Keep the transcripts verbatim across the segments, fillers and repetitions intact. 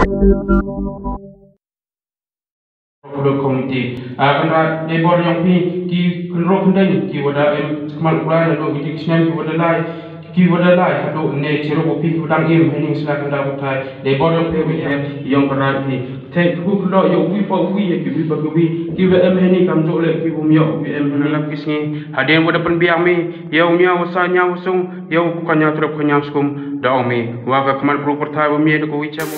Public Committee. A, kynrad, dei bor yong phi ki kynroh khyndain ki wa da em khmat u Blai, nadooh ki ti ki snem ki wa da lai, ki wa da lai hadooh ne chirup wa phi ki wa dang im heini, sla kynda wa thai. Dei bor yong phi wi em yong kynrad hi. Thank you kynroh yong wi pa wi, ya ki wi pa ki wi ki wa em heini, kamjooh le ki wa ym yoh wi em heini. Lap ki sngi hadien wa da pynbiang mi ya u ñiaw wa sa ñiaw wa sung, ya u ka ñiaw trup ka ñiaw skum, da ong mi wa ka khmat bru pyrthai wa mi da ka wi chem.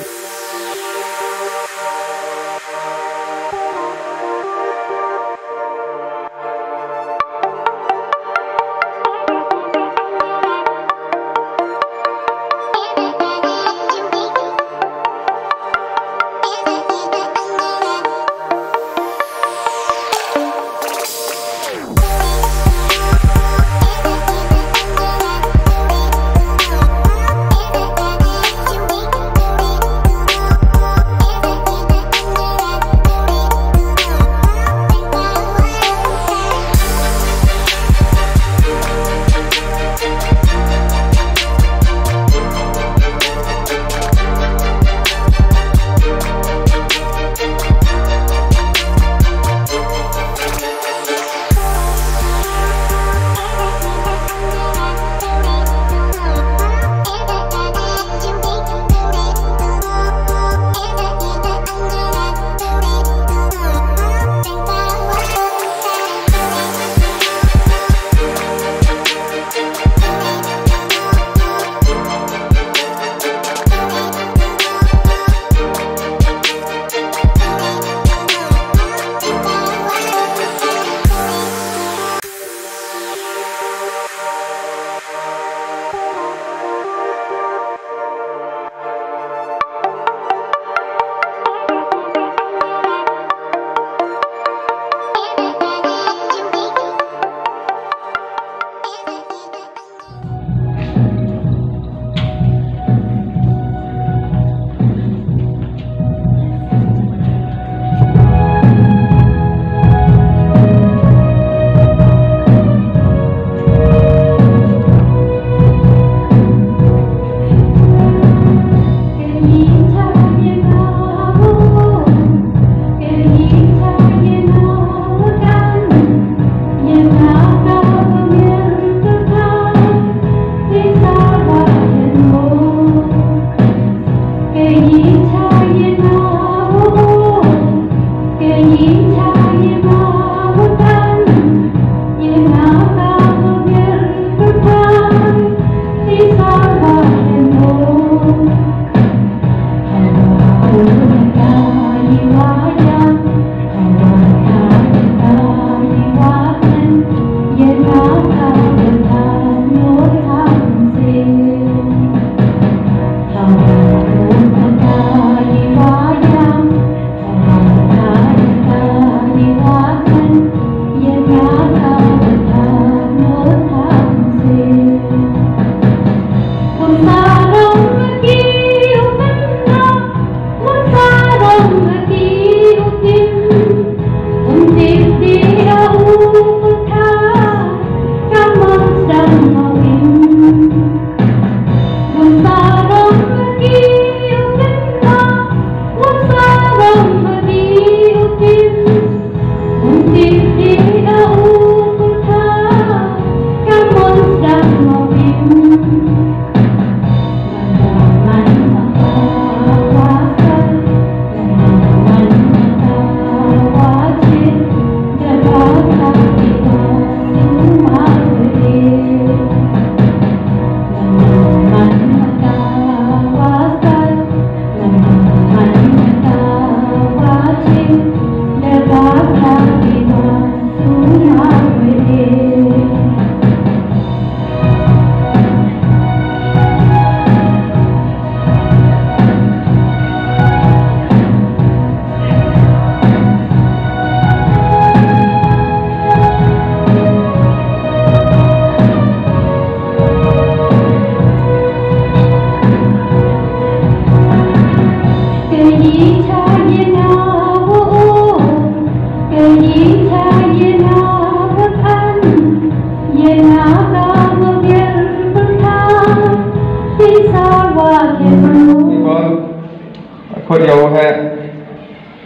Put yow he,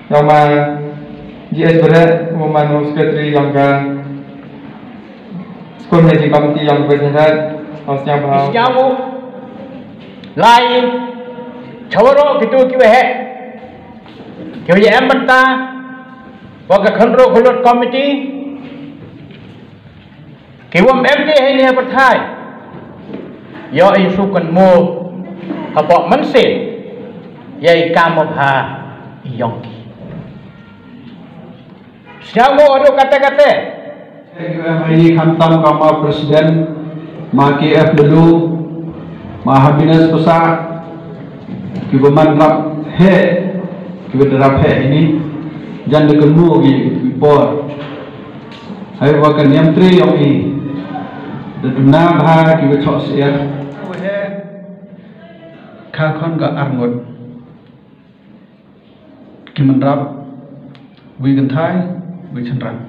yow ma G S Bret, woman secretary yong ka School Managing Committee yong ka West Jaintia, o sñiaw bha. Sñiaw u lai, chawaroh kitu kiwa he, kiwa ya em bynta wa ka khynroo khyllood committee, kiwa em de heini ha pyrthai, yow i su kynmoo hapoh mynsiem yei kam wa bha i yong ki. Sñiaw mo adu kate kate. Heini khamtam ka ma president, ma K F W, ma Happiness Pasa, kiwa man rap he, kiwa da rap he ini, jan da kynmoo ki ki por. Heiwa ka niamtre yong i da duna bha kiwa choh syiar. Ka khon ka arngut ki man rap, wi kynthai, wi chynrang.